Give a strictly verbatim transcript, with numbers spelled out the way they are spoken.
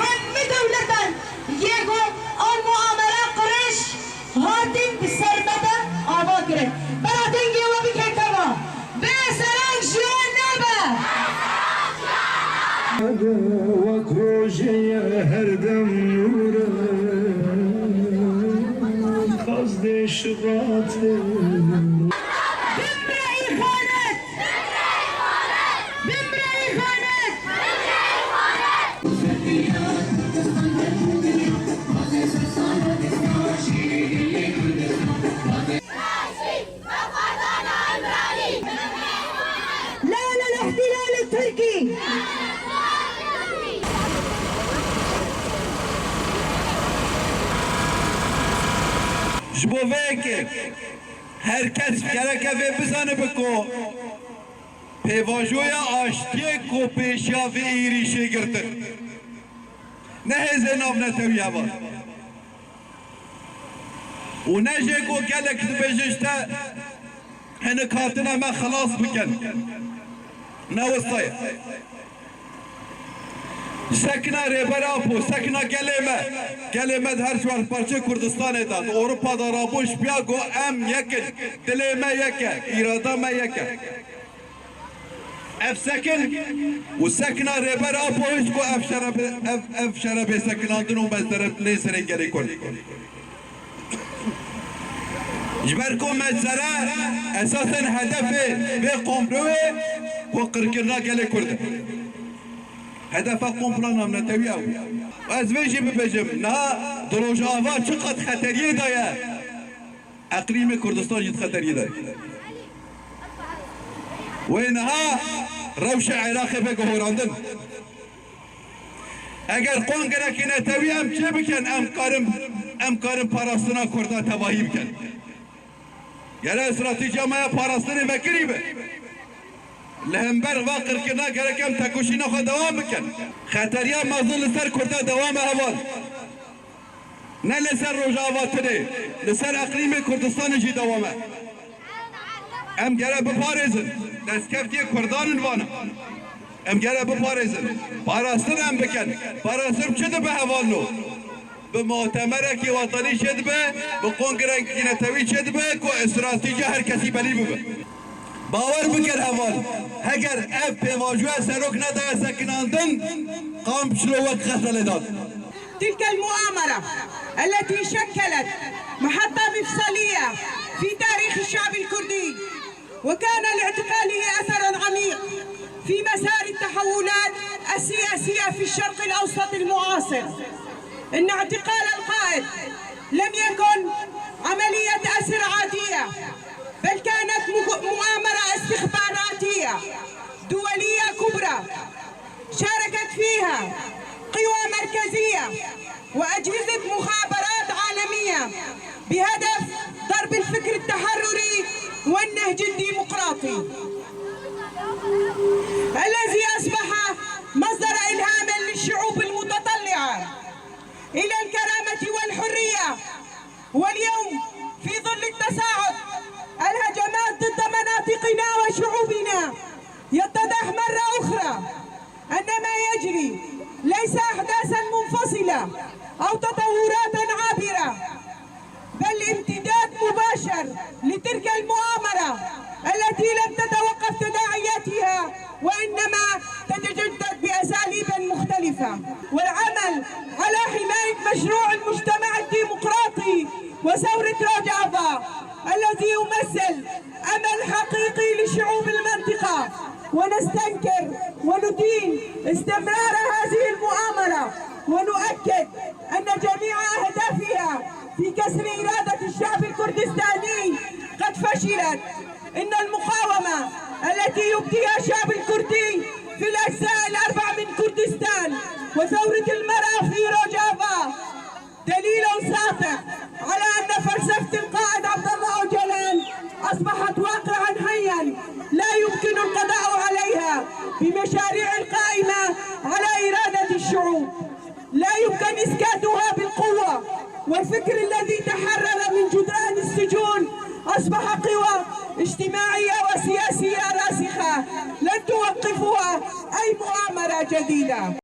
Hemî dewletan yê ku ew muamela qirêj hatin bi ser me de ava kirin. Bera dengê we bike keva. Bê serok jiyan nabe. Wek rojê ye her dem nûr e, qasdê şiqatê. Bimre îxanet! Bimre îxanet! لا للاحتلال التركي! Ji bo vê yekê her kes gereke vê bizanibe ku pêvajoya aştiyê ku pêşiya vê êrîşê girtin, ne hêzên navnetewî heval û ne jê ku gelek dibêjin ji te hinek hatine me xilas bikin. Ne wisa ye. Sekna Rêber Apo, sekna gelê me. Gelê me di her çar parçeyê Kurdistanê de, di Ewropa de rabû ji piya got, em yek in, dilê me yek e, îrada me yek e. Ev sekin û sekna Rêber Apo hişt ku ev şerebe-, ev, ev şere bê sekinandin û mezere lê serê gelê Kurd. Ji ber ku mezere esasen hedefê vê komployê ku qirkirina gelê Kurd e. Hedefa kompla navnetewî ew. Ez vê jî bibêjim, niha di Rojava çiqat xeteriyê de ye. Eqlîmê Kurdistan jî di xeteriyê de ye. Wê niha rewşa Iraqê be guhorandin. Eger kongerekî netewî em çê bikin, em karin, em karin parastina Kurda tevahî bikin. Gere stratejiya me ya parastinê vekirî be. Li hember va qirkirina gerek em tekoşîna xwe dewam bikin. Xeteriya mezin li ser Kurda dewam e heval. Ne li ser Rojava tenê, li ser eqlîmê Kurdistanê jî dewam e. Em gere biparêzin. Destkeftiyê Kurdan in vana. Em gere biparêzin. Parastin em bikin. Parastin çi dibe hevalno? Bi mutemerekî wetanî çi dibe, bi kongirekî netewî çi dibe ku stratejiya her kesî belî bibe. Bawer bikin heval, heger ev pêvajoya serok nedaye sekinandin, qamçlo wek xezelê dat. تلك المؤامرة التي شكلت محطة مفصلية في تاريخ الشعب الكردي، وكان لاعتقاله أثرا عميق في مسار التحولات السياسية في الشرق الأوسط المعاصر. إن اعتقال القائد لم يكن عملية أسر عادية، بل كانت مؤامرة استخباراتية دولية كبرى شاركت فيها قوى مركزية وأجهزة مخابرات عالمية بهدف ضرب الفكر التحرري والنهج الديمقراطي الذي أصبح مصدر إلهام للشعوب المتطلعة إلى الكرامة والحرية. واليوم في ظل التصاعد الهجمات ضد مناطقنا وشعوبنا، يتضح مرة أخرى أن ما يجري ليس أحداثا منفصلة أو تطورات عابرة، بل امتداد مباشر لتلك المؤامرة التي لم تتوقف تداعياتها، وإنما تتجدد بأساليب مختلفة. والعمل على حماية مشروع المجتمع الديمقراطي وثورة روجافا الذي يمثل أمل حقيقي لشعوب المنطقة، ونستنكر وندين استمرار هذه المؤامرة، ونؤكد أن جميع أهدافها في كسر إرادة الشعب الكردستاني قد فشلت. إن المقاومة التي يبديها الشعب الكردي في الأجزاء الأربع من كردستان وثورة المرأة في روجافا دليل ساطع على أن فلسفة القائد عبد الله أوجلان أصبحت واقعا حيا لا يمكن القضاء عليها بمشاريع قائمة على إرادة الشعوب. لا يمكن إسكاتها بالقوة، والفكر الذي تحرر من جدران السجون أصبح قوى اجتماعية وسياسية راسخة لن توقفها أي مؤامرة جديدة.